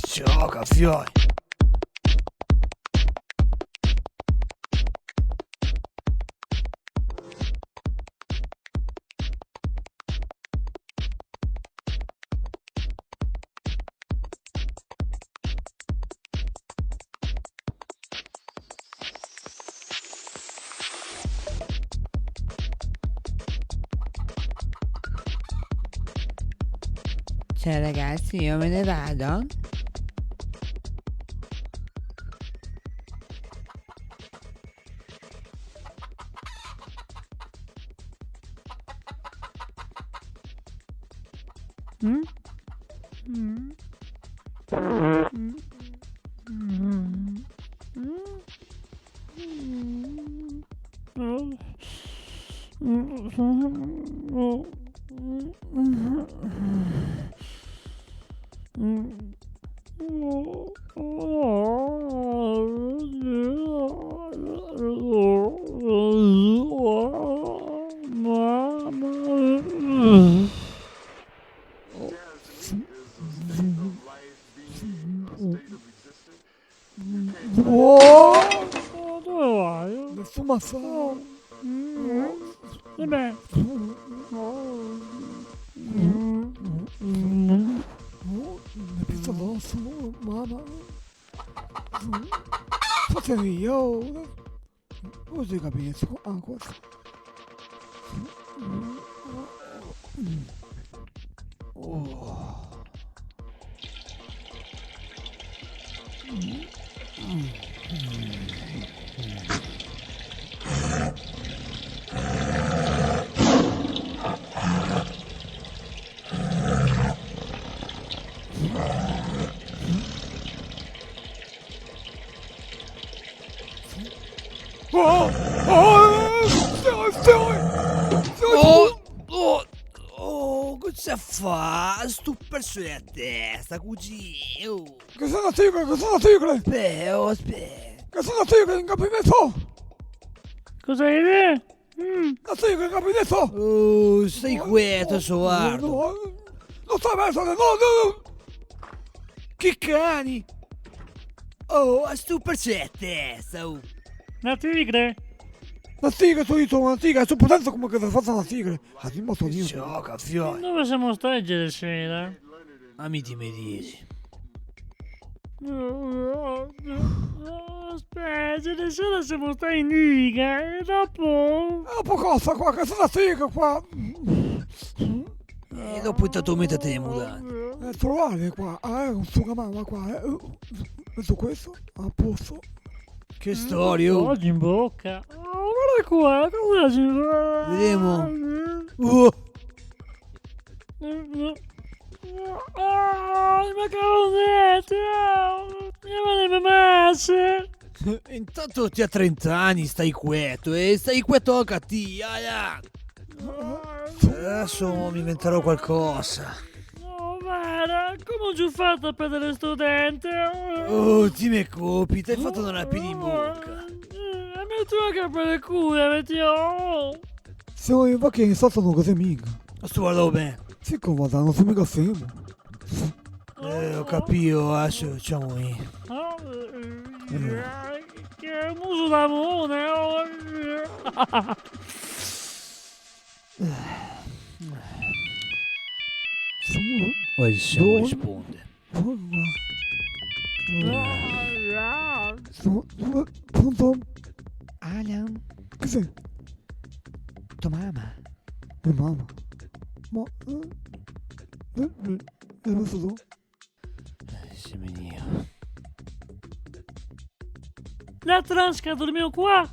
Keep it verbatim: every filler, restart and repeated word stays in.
Ciao, campioni. Ciao ragazzi, io me ne vado. Oh, dove vai? Nessun ma sa. Oh, e beh. Oh, me pesa l'oso, mama. Fatemi io. Cos'è che penso? Ah, questo. Oh. Oh! Oh! Stai, stai! Stai! Oh! Oh! Oh! Cosa fa? Sto perso la testa, cugino! Che sono tigre, che sono tigre! Spè, oh, spè! Che sono tigre, in campamento! Cosa hai detto? Mm. Cazzo, io che capo adesso? Oh, stai quieto, sovardo. No, no, no sta verso, no, no, no. Che cani? Oh, a sto perso la testa, oh. Na tigre? Na tigre, so io, na tigre, so potenza come che fa na tigre. Ah, ti mostro io. Ciò, campione. Dove siamo stati ieri sera? A mi ti me disi. Speta, ieri sera semo stati in diga e dopo... E dopo cosa qua? Che se la diga qua? E dopo intanto metete le mutande. Eh, trovare qua. Ah, eh, un sugamama qua, eh. Metto questo, a posto. Che storia, oh. Oggi in bocca. Oh, guarda qua, cosa c'è? Vedemo. Oh. Ah, ma che volete? Ah, mi vuole le masse. Intanto ti ha trenta ani, stai quieto, e stai quieto anca ti, aia. Adesso mi inventerò qualcosa. Oh, vara, come ho già fatto a perdere sto dente? Oh, ti me copi, t'hai fatto una rapina in bocca. Eh, e metto anche per le cure, metti, oh. Se vuoi, va che in sotto non cos'è mica. Ma sto guardando bene. Sì, come, non sei mica fermo. Eh, ho capito, adesso ciamo mi. Ah, eh, che muso da mone, oh. Oi, se no risponde. Pronto? Alan? Cos'è? Tua mamma. Mia mamma? Ma, eh, eh, eh, eh, non so. Eh, se me dio. La trans che dormiva qua,